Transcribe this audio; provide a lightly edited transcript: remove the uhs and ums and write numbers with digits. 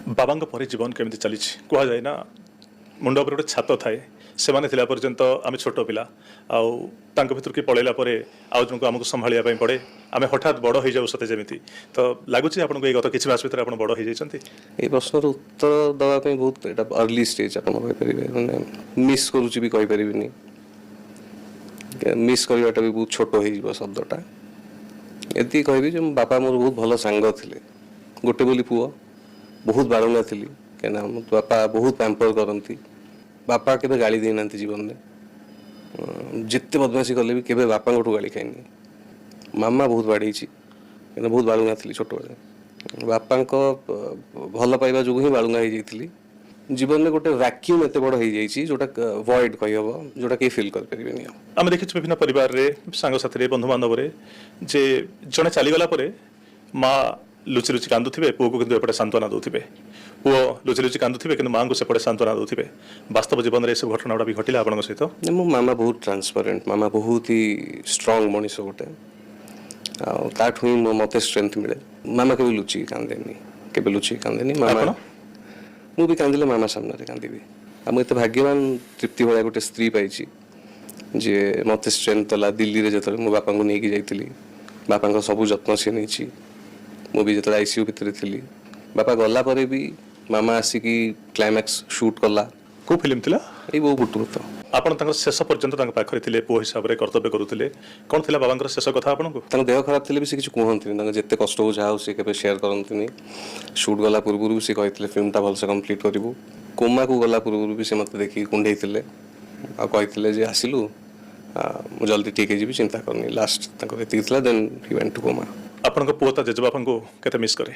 ବାବାଙ୍କ ପରେ ଜୀବନ କେମିତି ଚାଲିଛି? କୁହାଯାଏ ନା, ମୁଣ୍ଡ ଉପରେ ଗୋଟେ ଛାତ ଥାଏ। ସେମାନେ ଥିଲା ପର୍ଯ୍ୟନ୍ତ ଆମେ ଛୋଟ ପିଲା, ଆଉ ତାଙ୍କ ଭିତରୁ କିଏ ପଳେଇଲା ପରେ ଆଉ ଜଣଙ୍କୁ ଆମକୁ ସମ୍ଭାଳିବା ପାଇଁ ପଡ଼େ। ଆମେ ହଠାତ୍ ବଡ଼ ହେଇଯାଉ ସତେ ଯେମିତି। ତ ଲାଗୁଛି ଆପଣଙ୍କୁ, ଏଇ ଗତ କିଛି ମାସ ଭିତରେ ଆପଣ ବଡ଼ ହେଇଯାଇଛନ୍ତି? ଏଇ ପ୍ରଶ୍ନର ଉତ୍ତର ଦେବା ପାଇଁ ବହୁତ ଏଇଟା ଅର୍ଲି ଷ୍ଟେଜ୍ ଆପଣ କହିପାରିବେ। ମାନେ ମିସ୍ କରୁଛି ବି କହିପାରିବିନି, ମିସ୍ କରିବାଟା ବି ବହୁତ ଛୋଟ ହେଇଯିବ ଶବ୍ଦଟା। ଏତିକି କହିବି ଯେ ମୋ ବାପା ମୋର ବହୁତ ଭଲ ସାଙ୍ଗ ଥିଲେ। ଗୋଟେ ବୋଲି ପୁଅ, ବହୁତ ବାଳୁଙ୍ଗା ଥିଲି, କାହିଁକିନା ମୋ ବାପା ବହୁତ ପ୍ୟାମ୍ପର କରନ୍ତି। ବାପା କେବେ ଗାଳି ଦେଇନାହାନ୍ତି ଜୀବନରେ। ଯେତେ ବଦମାସି କଲେ ବି କେବେ ବାପାଙ୍କଠୁ ଗାଳି ଖାଇନି। ମାମା ବହୁତ ବାଡ଼େଇଛି, କାହିଁକିନା ବହୁତ ବାଳୁଙ୍ଗା ଥିଲି ଛୋଟବେଳେ। ବାପାଙ୍କ ଭଲ ପାଇବା ଯୋଗୁଁ ହିଁ ବାଳୁଙ୍ଗା ହେଇଯାଇଥିଲି। ଜୀବନରେ ଗୋଟେ ଭ୍ୟାକ୍ୟୁମ୍ ଏତେ ବଡ଼ ହେଇଯାଇଛି, ଯୋଉଟା ଭଏଡ୍ କହିହବ, ଯୋଉଟା କେହି ଫିଲ୍ କରିପାରିବେନି ଆଉ। ଆମେ ଦେଖିଛୁ ବିଭିନ୍ନ ପରିବାରରେ, ସାଙ୍ଗସାଥିରେ, ବନ୍ଧୁବାନ୍ଧବରେ ଯେ ଜଣେ ଚାଲିଗଲା ପରେ ମା ଲୁଚି ଲୁଚି କାନ୍ଦୁଥିବେ, ପୁଅକୁ କିନ୍ତୁ ଏପଟେ ସାନ୍ତ୍ୱନା ଦେଉଥିବେ। ପୁଅ ଲୁଚି ଲୁଚି କାନ୍ଦୁଥିବେ, କିନ୍ତୁ ମାଆଙ୍କୁ ସେପଟେ ସାନ୍ତ୍ୱନା ଦେଉଥିବେ। ବାସ୍ତବ ଜୀବନରେ ଏସବୁ ଘଟଣା ଗୁଡ଼ା ବି ଘଟିଲା ଆପଣଙ୍କ ସହିତ? ନା, ମୋ ମାମା ବହୁତ ଟ୍ରାନ୍ସପାରେଣ୍ଟ। ମାମା ବହୁତ ହି ଷ୍ଟ୍ରଙ୍ଗ ମଣିଷ ଗୋଟେ, ଆଉ ତାଠୁ ହିଁ ମୋତେ ଷ୍ଟ୍ରେନ୍ଥ ମିଳେ। ମାମା କେବେ ଲୁଚିକି କାନ୍ଦେନି, କେବେ ଲୁଚିକି କାନ୍ଦେନି ମାମା। ଆପଣ? ମୁଁ ବି କାନ୍ଦିଲେ ମାମା ସାମ୍ନାରେ କାନ୍ଦିବି। ଆଉ ମୁଁ ଏତେ ଭାଗ୍ୟବାନ, ତୃପ୍ତି ଭଳିଆ ଗୋଟେ ସ୍ତ୍ରୀ ପାଇଛି, ଯିଏ ମୋତେ ଷ୍ଟ୍ରେନ୍ଥ ଦେଲା। ଦିଲ୍ଲୀରେ ଯେତେବେଳେ ମୁଁ ବାପାଙ୍କୁ ନେଇକି ଯାଇଥିଲି, ବାପାଙ୍କ ସବୁ ଯତ୍ନ ସିଏ ନେଇଛି। ମୁଁ ବି ଯେତେବେଳେ ଆଇସିୟୁ ଭିତରେ ଥିଲି, ବାପା ଗଲା ପରେ ବି ମାମା ଆସିକି କ୍ଲାଇମ୍ୟାକ୍ସ ସୁଟ୍ କଲା। କୋଉ ଫିଲ୍ମ ଥିଲା? ଏଇ ବୋଉ ବୁଟୁ ଭୂତ। ଆପଣ ତାଙ୍କର ଶେଷ ପର୍ଯ୍ୟନ୍ତ ତାଙ୍କ ପାଖରେ ଥିଲେ, ପୁଅ ହିସାବରେ କର୍ତ୍ତବ୍ୟ କରୁଥିଲେ। କ'ଣ ଥିଲା ବାବାଙ୍କର ଶେଷ କଥା ଆପଣଙ୍କୁ? ତାଙ୍କ ଦେହ ଖରାପ ଥିଲେ ବି ସେ କିଛି କୁହନ୍ତିନି। ତାଙ୍କ ଯେତେ କଷ୍ଟ ହଉ, ଯାହା ହଉ, ସେ କେବେ ସେୟାର କରନ୍ତିନି। ସୁଟ୍ ଗଲା ପୂର୍ବରୁ ବି ସେ କହିଥିଲେ, ଫିଲ୍ମଟା ଭଲସେ କମ୍ପ୍ଲିଟ୍ କରିବୁ। କୋମାକୁ ଗଲା ପୂର୍ବରୁ ବି ସେ ମୋତେ ଦେଖିକି କୁଣ୍ଢେଇଥିଲେ ଆଉ କହିଥିଲେ ଯେ ଆସିଲୁ, ମୁଁ ଜଲ୍ଦି ଠିକ୍ ହେଇଯିବି, ଚିନ୍ତା କରନି। ଲାଷ୍ଟ ତାଙ୍କର ଏତିକି ଥିଲା, then he went to coma. ଆପଣଙ୍କ ପୁଅ ତା ଜେଜେବାପାଙ୍କୁ କେତେ ମିସ୍ କରେ?